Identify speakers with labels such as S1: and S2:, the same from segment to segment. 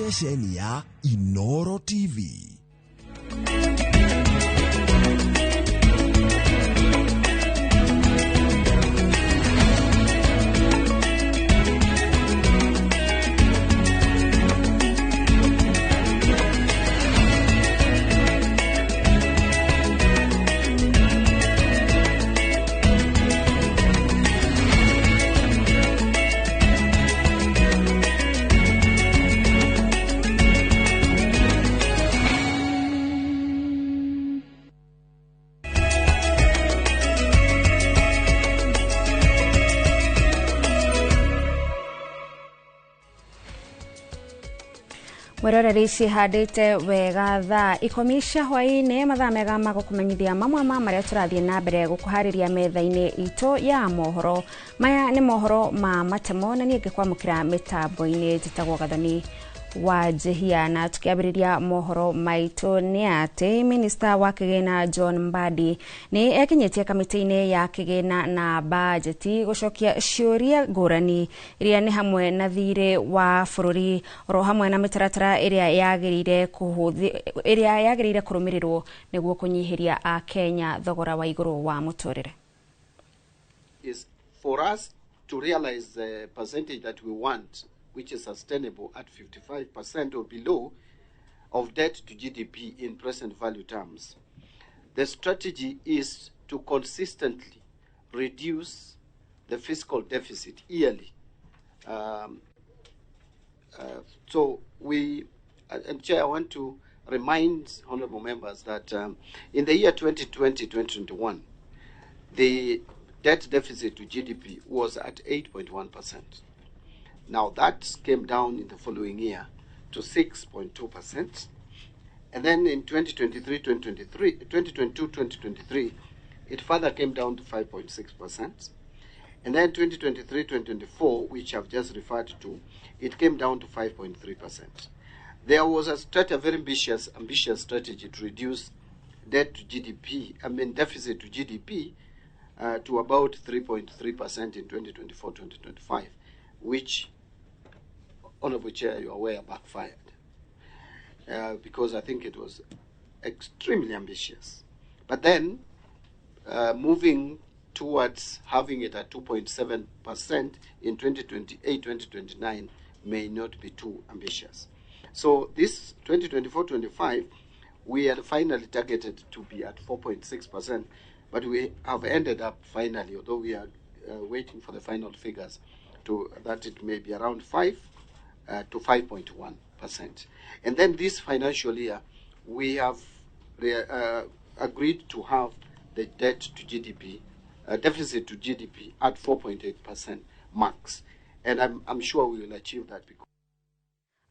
S1: Ceceni ya Inoro TV.
S2: Mwiroreri cihandĩte wega thaa 10 cia hwaĩ-inĩ, mathaa mega ma gũkũmenyithia mamwe ma marĩa tũrathiĩ na mbere gũkũharĩria metha-inĩ itũ ya mohoro. Maya nĩ mohoro ma matemo na niĩ ngĩkwamũkĩra mĩtambo-inĩ njĩtagwo Gathoni wa Njihia. Na tukiambĩrĩria mohoro maitũ nĩ atĩ minista wa kĩgĩna John Mbadi nĩ ekinyĩtie kamĩtĩ-inĩ ya kĩgĩna na bajeti gũcokia ciũria ngũrani iria nĩ hamwe na thirĩ wa bũrũri oro hamwe na mĩtaratara ĩrĩa yagĩrĩire kũrũmĩrĩrwo nĩguo kũnyihĩria Akenya thogora wa igũrũ wa mũtũrĩre.
S3: Is for us to realize the percentage that we want, which is sustainable at 55% or below of debt to GDP in present value terms. The strategy is to consistently reduce the fiscal deficit yearly. And Chair, I want to remind honorable members that in the year 2020-2021, the debt deficit to GDP was at 8.1%. Now that came down in the following year to 6.2%. And then in 2022-2023, it further came down to 5.6%. And then 2023-2024, which I've just referred to, it came down to 5.3%. There was a very ambitious strategy to reduce debt to GDP, I mean deficit to GDP, to about 3.3% in 2024-2025, which, Honorable Chair, you are aware, backfired, because I think it was extremely ambitious. But then, moving towards having it at 2.7% in 2028-2029 may not be too ambitious. So this 2024-25, we had finally targeted to be at 4.6%, but we have ended up finally, although we are waiting for the final figures, to that it may be around 5 to 5.1%. And then this financial year, we have agreed to have the debt to GDP, deficit to GDP at 4.8% max. And I'm sure we will achieve that. Because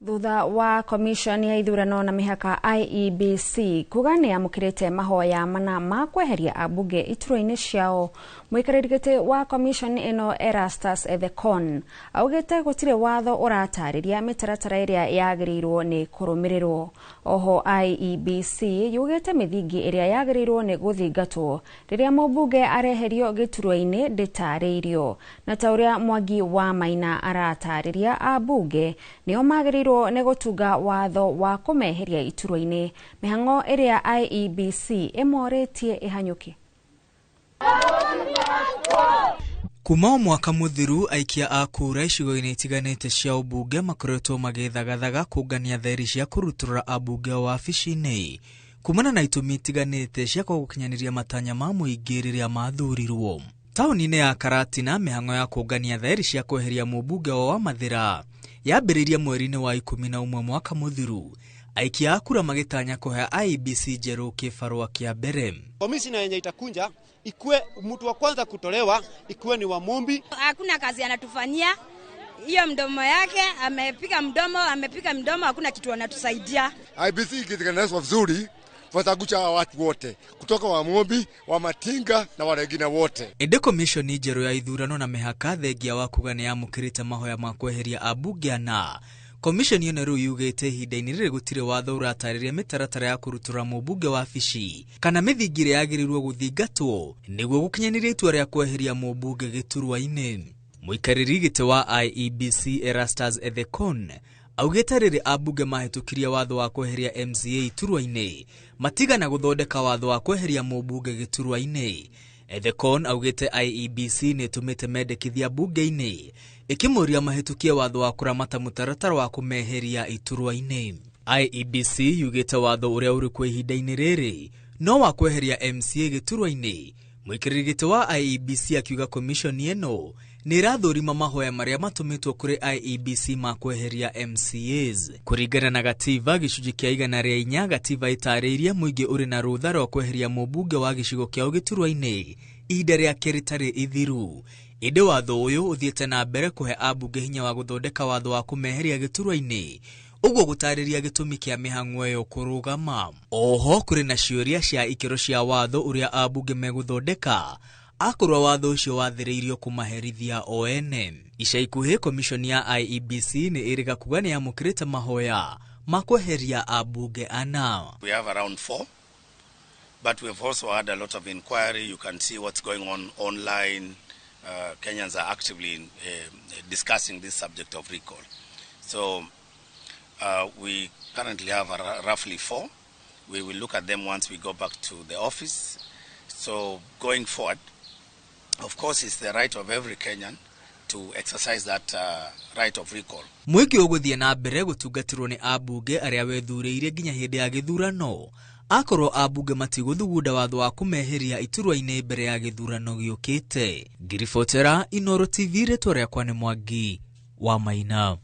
S2: Thutha wa commission ya ithurano na mĩhaka IEBC kuga nĩ yamũkĩrĩte mahoya mana ma kweheria ambunge iturwa-inĩ ciao, mũikarĩri gĩtĩ wa commission ĩno Erastus Ethekon augĩte gũtirĩ watho ũratarĩria mĩtaratara ĩrĩa yagĩrĩirwo nĩ kũrũmĩrĩrwo. Oho IEBC yugĩte mĩthingi ĩrĩa yagĩrĩirwo nĩ gũthingatwo rĩrĩa mũmbunge areherio gĩturwa-inĩ ndĩtarĩirio, na ta ũrĩa Mwangi wa Maina aratarĩria, ambunge nĩo magĩrĩirwo nĩ gũtunga watho wa kũmeheria iturwa-inĩ mĩhang'o ĩrĩa IEBC ĩmorĩtie ĩhanyũke.
S4: Kuma mwaka mũthiru aikia a kura icigo-inĩ itiganĩte cia ũmbunge makoretwo magĩthagathaga kũngania theri cia kũrutũrũra ambunge wabici-inĩ kumana na itũmi itiganĩte cia kwaga gũkinyanĩria matanya ma mũingĩ rĩrĩa mathurirwo. Taũni-inĩ ya Karatina mĩhang'o ya kũngania theri cia kweheria mũmbunge wa Mathĩra yambĩrĩirie mweri-inĩ wa 11 mwaka mũthiru, aikia a kura magĩtanya kũhe IEBC njerũ kĩbarũa kĩa mbere.
S5: Komishina yenye itakunja ikue mtu wa kwanza kutolewa ikuwe ni Wamumbi.
S6: Hakuna kazi anatufanyia, hiyo mdomo yake amepiga mdomo, hakuna kitu anatusaidia.
S7: IEBC ikitengenezwa vizuri watagucha watu wote kutoka Wamumbi, wa Matinga na wengine wote.
S4: Ĩndĩ komishoni njerũ ya ithurano na mĩhaka thengia wa kuga nĩ yamũkĩrĩte mahoya ma kweheria ambunge ana. Komishoni ĩno rĩu yugĩte ihinda-inĩ rĩrĩ gũtirĩ watho ũratarĩria mĩtaratara ya kũrutũrũra mũmbunge wabici kana mĩthingi ĩrĩa yagĩrĩirwo gũthingatwo nĩguo gũkinyanĩria itua rĩa kweheria mũmbunge gĩturwa-inĩ. Mũikarĩri gĩtĩ wa IEBC Erastus Ethekon Augĩte rĩrĩ ambunge mahĩtũkirie watho wa kweheria MCA iturwa-inĩ matigana gũthondeka watho wa kweheria mũmbunge gĩturwa-inĩ. Ethekon augĩte IEBC nĩ ĩtũmĩte mendekithia mbunge-inĩ ĩkĩmũria mahĩtũkie watho wa kũramata mũtaratara wa kũmeheria iturwa-inĩ. IEBC yugĩte watho ũrĩa ũrĩ kuo ihinda-inĩ rĩrĩ no wa kweheria MCA gĩturwa-inĩ. Mũikarĩri gĩtĩ wa IEBC akiuga komishoni ĩno nĩ ĩrathũrima mahoya marĩa matũmĩtwo kũrĩ IEBC ma kweheria MCAs. Kũringana na gatiba gĩcunjĩ kĩa 104, gatiba ĩtarĩirie mũingĩ ũrĩ na rũtha rwa kweheria mũmbunge wa gĩcigo kĩao gĩturwa-inĩ ihinda rĩake rĩtarĩ ithiru. Ĩndĩ watho ũyũ ũthiĩte na mbere kũhe ambunge hinya wa gũthondeka watho wa kũmeheria gĩturwa-inĩ, ũguo gũtarĩria gĩtũmi kĩa mĩhang'o ĩyo kũrũgama. Oho kũrĩ na ciũria cia ikĩro cia watho ũrĩa ambunge megũthondeka akorwo watho ũcio wathĩrĩirio kũmaherithia o ene. Ica ikuhĩ komishoni ya IEBC nĩ ĩrĩga kuga nĩ yamũkĩrĩte mahoya ma kweheria ambunge ana.
S8: We have around 4, but we've also had a lot of inquiry. You can see what's going on online. Kenyans are actively discussing this subject of recall. So we currently have roughly 4. We will look at them once we go back to the office. So going forward, of course, it's the right of every Kenyan to exercise that right of recall.
S4: Mũingĩ ũgũthiĩ na mbere gũtungatĩrwo nĩ ambunge arĩa wethurĩire nginya hĩndĩ ya gĩthurano akorwo ambunge matigũthugunda watho wa kũmeheria iturwa-inĩ mbere ya gĩthurano gĩũkĩte. Ngiribotera Inoro TV, rĩtwa rĩakwa nĩ Mwangi wa Maina.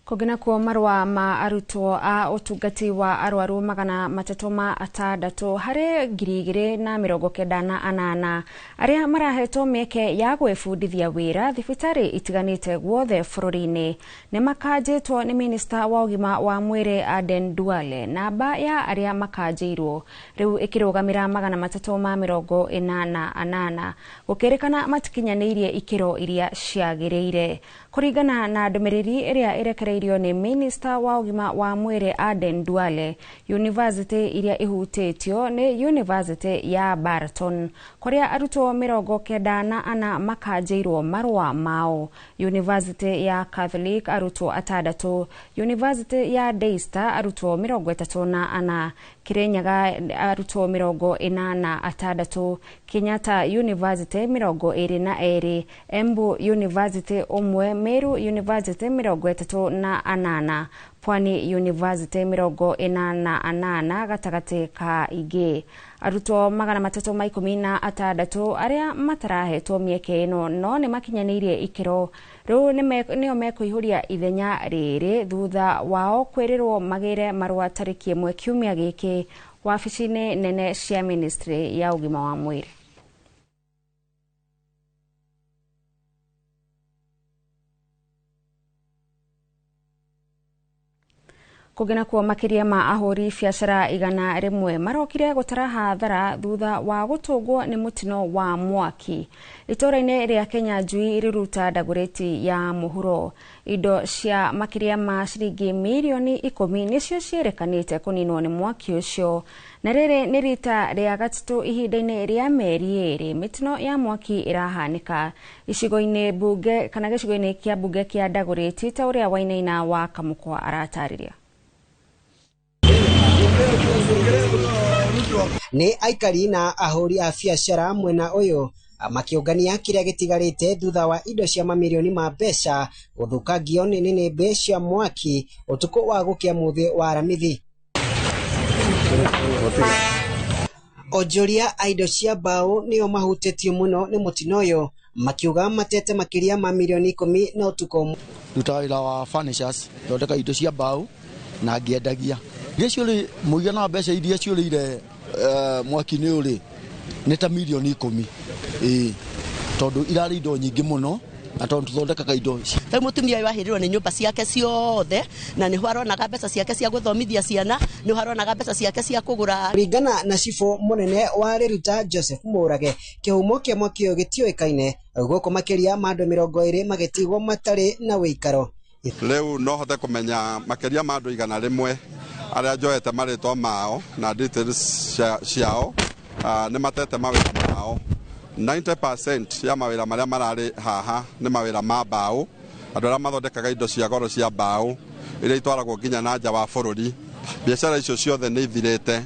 S2: Kũngĩ nakuo marũa ma arutwo a ũtungati wa arwaru 306 harĩ 2098 arĩa marahetwo mĩeke ya gwĩbundithia wĩra thibitarĩ itiganĩte guothe bũrũri-inĩ nĩ makanjĩtwo nĩ minista wa ũgima wa mwĩrĩ Aden Duale. Namba ya arĩa makanjĩirwo rĩu ĩkĩrũgamĩra 348 gũkĩrĩkana matikinyanĩirie ikĩro iria ciagĩrĩire. Kũringana na ndũmĩrĩri ĩrĩa ĩrekereirio nĩ minista wa ũgima wa mwĩrĩ Aden Duale, university iria ihutĩtio nĩ University ya Barton kũrĩa arutwo 94 makanjĩirwo marũa mao, University ya Catholic arutwo 6, University ya Daystar arutwo 34, Kirinyaga arutwo 46, Kenyatta University 22, Embu University 1, Meru University 38, Pwani University 48 gatagatĩ ka ingĩ. Arutwo 316 arĩa matarahetwo mĩeke ĩno no nĩ makinyanĩirie ikĩro rĩu nĩo mekũihũria ithenya rĩrĩ thutha wao kwĩrĩrwo magĩre marũa tarĩki 1 kiumia gĩkĩ wabici-inĩ nene cia ministry ya ũgima wa mwĩrĩ. Kũngĩ nakuo makĩria ma ahũri biacara 100 marokire gũtara hathara thutha wa gũtũngwo nĩ mũtino wa mwaki itũũra-inĩ rĩa Kenya Njui rĩruta Dagoretti ya mũhuro. Indo cia makĩria ma ciringi mirioni 10 nĩcio ciĩrĩkanĩte kũninwo nĩ mwaki ũcio, na rĩrĩ nĩ rita rĩa gatatũ ihinda-inĩ rĩa mĩeri 2 mĩtino ya mwaki ĩrahanĩka icigo-inĩ bunge kana gĩcigo-inĩ kĩa bunge kĩa Dagoretti ta ũrĩa Wainaina wa Kamũkwa aratarĩria.
S9: Nĩ aikari na ahũri a biacara mwena ũyũ makĩũngania kĩrĩa gĩtigarĩte thutha wa indo cia mamirioni ma mbeca gũthũkangio nĩ nĩnĩmbĩ cia mwaki ũtukũ wa gũkĩa mũthĩ wa Aramithi. Onjoria a indo cia mbaũ nĩo mahutĩtio mũno nĩ mũtino ũyũ makiuga matete makĩria ma mirioni 10 na ũtukũ ũmwe.
S10: Ndutaga wĩra wa furnitures, thondeka indo cia mbaũ na ngĩendagia. Iria ciũrĩ mũigana wa mbeca iria ciũrĩire mwaki-inĩ ũrĩ nĩ ta mirioni 10. Ĩĩ, tondũ irarĩ indo nyingĩ mũno na tondũ tũthondekaga indo.
S11: Rĩu mũtumia ũyũ ahĩrĩrwo nĩ nyũmba ciake ciothe na nĩho aronaga mbeca ciake cia gũthomithia ciana, nĩho aronaga mbeca ciake cia kũgũra.
S9: Kũringana na cibũ mũnene wa Riruta Joseph Mũrage, kĩhumo kĩa mwaki ũyũ gĩtiũĩkaine, gũkũ makĩria ma andũ 20 magĩtigwo matarĩ na wĩikaro.
S12: Rĩu no hote kũmenya makĩria ma andũ 100 arĩa njoete marĩtwa mao na details ciao nĩ matete mawĩra mao. 90% ya mawĩra marĩa mararĩ haha nĩ mawĩra ma mbaũ Andũ arĩa mathondekaga indo cia goro cia mbaũ iria itwaragwo nginya na nja wa bũrũri, biacara icio ciothe nĩ ithirĩte.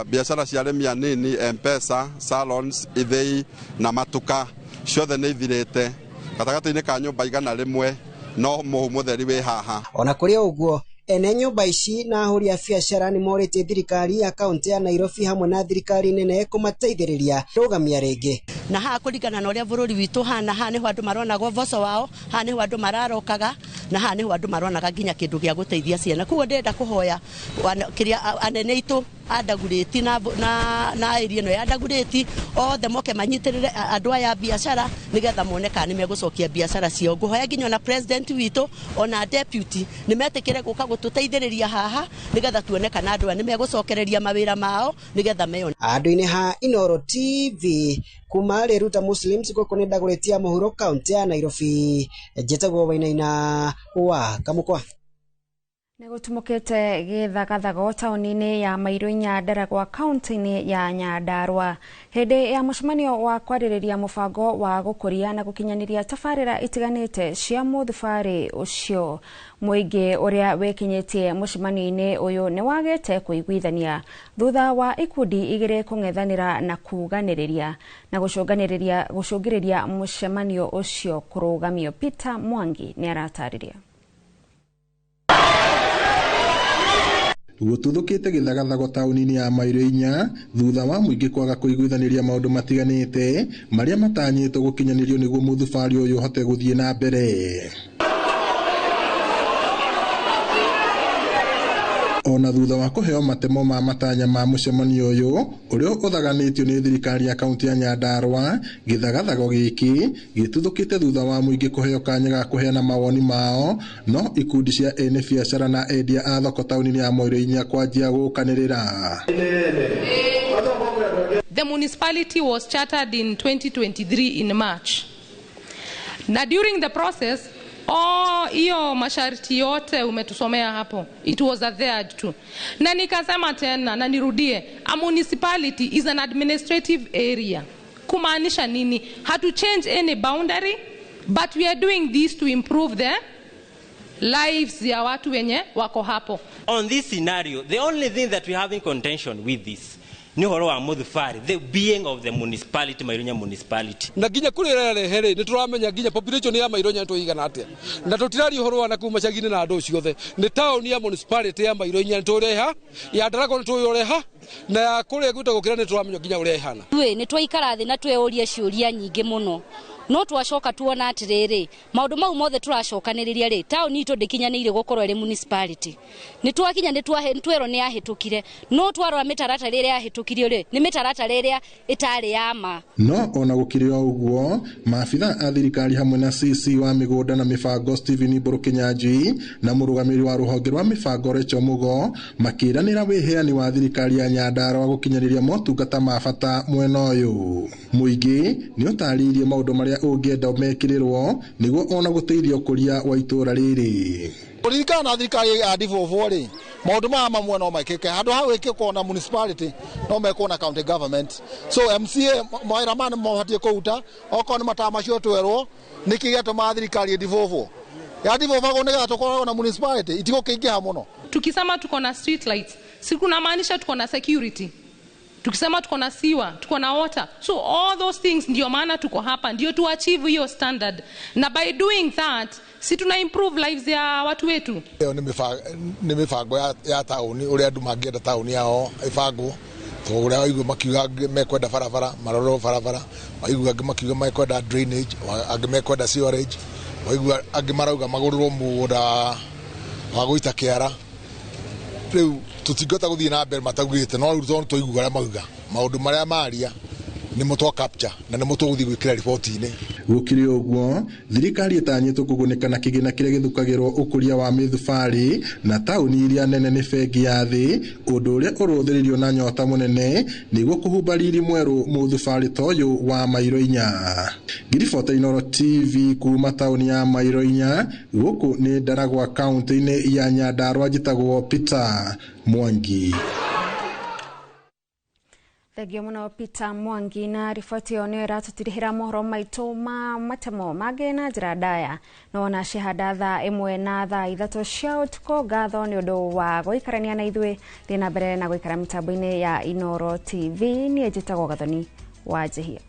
S12: Biacara cia arĩmi anini, M-Pesa, salons, ithĩi na matuka ciothe nĩ ithirĩte. Gatagatĩ-inĩ ka nyũmba 100 no mũhu mũtheri wĩ haha.
S9: Ona kũrĩ ũguo, ene nyũmba ici na ahũri a biacara nĩ morĩtie thirikari ya kaunti ya Nairobi hamwe na thirikari nene kũmateithĩrĩria rũgamia rĩngĩ.
S11: Na haha kũringana na ũrĩa bũrũri witũ hana, haha nĩho andũ maronaga ũboco wao, haha nĩho andũ mararokaga, na haha nĩho andũ maronaga nginya kĩndũ gĩa gũteithia ciana. Koguo ndĩrenda kũhoya kĩrĩa anene aitũ a Dagoretti na area ĩno ya Dagoretti othe moke manyitĩrĩre andũ aya a biacara nĩgetha mone kana nĩ megũcokia biacara ciao. Ngũhoya nginya ona president witũ ona deputy nĩ metĩkĩre gũka gũtũteithĩrĩria haha nĩgetha tuone kana andũ aya nĩ megũcokereria mawĩra mao nĩgetha meyone.
S9: Andũ-inĩ ha Inooro TV kuma Riruta Muslims gũkũ nĩ Dagoretti ya mũhuro kaunti ya Nairobi, njĩtagwo Wainaina wa Kamũkwa.
S2: Nĩ gũtumũkĩte gĩthagathago taũni-inĩ ya Mairũ Nyandaragwa kaunti-inĩ ya Nyandarua hĩndĩ ya mũcemanio wa kwarĩrĩria mũbango wa gũkũria na gũkinyanĩria tabarĩra itiganĩte cia mũthubarĩ ũcio. Mũingĩ ũrĩa wĩkinyĩtie mũcemanio-inĩ ũyũ nĩ wagĩte kũiguithania thutha wa ikundi igĩrĩ kũng'ethanĩra na kuganĩrĩria na gũcũngĩrĩria mũcemanio ũcio kũrũgamio. Peter Mwangi nĩ aratarĩria.
S13: Gũtuthũkĩte gĩthagathago taũni-inĩ ya Mairũ inya thutha wa mũingĩ kwaga kũiguithanĩria maũndũ matiganĩte marĩa matanyĩtwo gũkinyanĩrio nĩguo mũthubarĩ ũyũ ũhote gũthiĩ na mbere. Ona thutha wa kũheo matemo ma matanya ma mũcemanio ũyũ ũrĩa ũthaganĩtio nĩ thirikari ya kaunti ya Nyandarua, gĩthagathago gĩkĩ gĩtuthũkĩte thutha wa mũingĩ kũheo kanya ga kũheana mawoni mao, no ikundi cia ene biacara na endia a thoko taũni-inĩ ya Mairũ inya kwanjia gũkanĩrĩra.
S14: The municipality was chartered in 2023 in March. Na during the process, hiyo masharti yote umetusomea hapo, it was adhered to. Na nikasema tena na nirudie, a municipality is an administrative area. Kumaanisha nini? Hatu change any boundary, but we are doing this to improve the lives ya watu wenye wako hapo.
S15: On this scenario, the only thing that we have in contention with this ni horo wa muthubari, the being of the municipality, Mairunya municipality.
S16: Na nginya kuri rehe ri ni turamenya nginya population ya Mairunya tuigana atia, na tutirari horo wa na kuma cagini na andu ciothe ni town ya municipality ya Mairunya tureha ya Ndaragwa ni tuyoreha na ya kuria gwitagwo kira ni turamenya nginya uria ihana.
S17: Twe ni twaikara thi na tweuria ciuria nyingi muno, no twacoka tuona atiriri maundu mau mothe turacokaniriria ri tauni itu ndikinyaniire gukorwo iri municipality. Ni twakinya ni twerwo ni yahitukire, no twarora mitaratara iria yahitukirio ri ni mitaratara iria itari ya ma.
S13: No ona gukiri o uguo, maabitha a thirikari hamwe na CC wa migunda na mibango Stephen Mburu Kinyanjui na murugamiri wa ruhonge rwa mibango Rachel Mugo makiranira wiheani wa thirikari ya Nyandarua gukinyaniria motungata ma bata mwena uyu. Muingi ni utariirie maundu maria ũngĩenda mekĩrĩrwo nĩguo ona gũteithia ũkũria wa itũra rĩrĩ.
S18: Kũringana na thirikari ya devolve rĩ, maũndũ maya mamwe no mekĩke handũ ha gwĩkĩkwo na municipality no mekwo na county government. So MCA mawĩra maya nĩmabatiĩ kũruta, okorwo nĩ mataa macio twerwo nĩkĩ gĩatũmaga thirikari ĩdevolve ya devolve nĩgetha tũkoragwo na municipality itigũkĩingĩha mũno.
S14: Tukisema tuko na street lights, si kunamaanisha tuko na security. Tukisema tuko na siwa, tuko na water. So all those things ndio maana tuko hapa, ndio tu achieve hiyo standard. Na by doing that, si tuna improve lives ya watu wetu.
S18: Ĩyo nĩ mĩbango ya taũni, ũrĩa andũ mangĩenda taũni yao ĩbangwo. Tondũ ũrĩa waigua makiuga mekwenda barabara, marorwo barabara, waigua angĩ makiuga mekwenda drainage, angĩ mekwenda sewerage, waigua angĩ marauga magũrĩrwo mũgũnda wa gũita kĩara. Rĩu tũtingĩhota gũthiĩ na mbere mataugĩte, no rĩu tondũ twaigua ũrĩa mauga, maũndũ marĩa maria nĩmo twa capture na nĩmo tũgũthiĩ gwĩkĩra riboti-inĩ.
S13: Gũkĩrĩ ũguo, thirikari ĩtanyĩtwo kũgunĩka na kĩgĩna kĩrĩa gĩthukagĩrwo ũkũria wa mĩthubarĩ na taũni iria nene nĩ bengi ya thĩ, ũndũ ũrĩa ũrũthĩrĩirio na nyota mũnene nĩguo kũhumba riri mwerũ mũthubarĩ ta ũyũ wa Mairũ inya. Ngiribota Inooro TV kuma taũni ya Mairũ inya, gũkũ nĩ Ndaragwa kaunti-inĩ ya Nyandarua, njĩtagwo Peter Mwangi.
S2: Thengio muno Peter Mwangi na riboti ĩyo nĩyo ĩratũtirihĩra mohoro maitũ ma matemo mangĩ na njĩra ndaya no ona cihanda thaa 1 na thaa 3 cia ũtukũ. Ngatho nĩ ũndũ wa gũikarania na ithuĩ, thiĩ na mbere na gũikara mĩtambo-inĩ ya Inooro TV. Niĩ njĩtagwo Gathoni wa Njihia.